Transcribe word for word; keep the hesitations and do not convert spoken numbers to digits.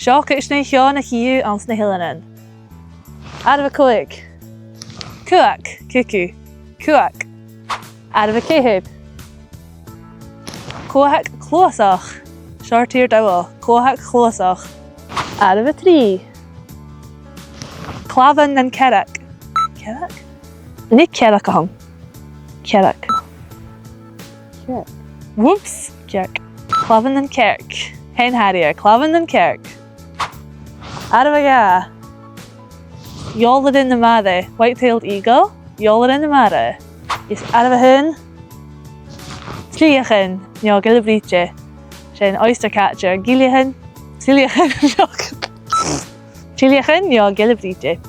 Deoch, cuideachd, seo na chì thu anns na h-Eileanan. Àireamh a còig. Cuach, cuckoo. Cuach. Àireamh a ceithir. Cuthag cluasach. Seòrsa de dh'fhear dall. Cuthag cluasach. Àireamh a trì. Clabhan nan cearc. Cearc? Nì cearc a th' ann. Cearc. Cearc. Whoops. Cearc. Clabhan nan cearc. Hen harrier. Clabhan nan cearc. Àireamh a dhà. Iolaire na mara. White-tailed eagle. Iolaire na mara. Is àireamh a h-aon. Triulaichean no gille-brìde. Sin oyster catcher. Gillean. Triulaichean no, triulaichean no gille-brìde.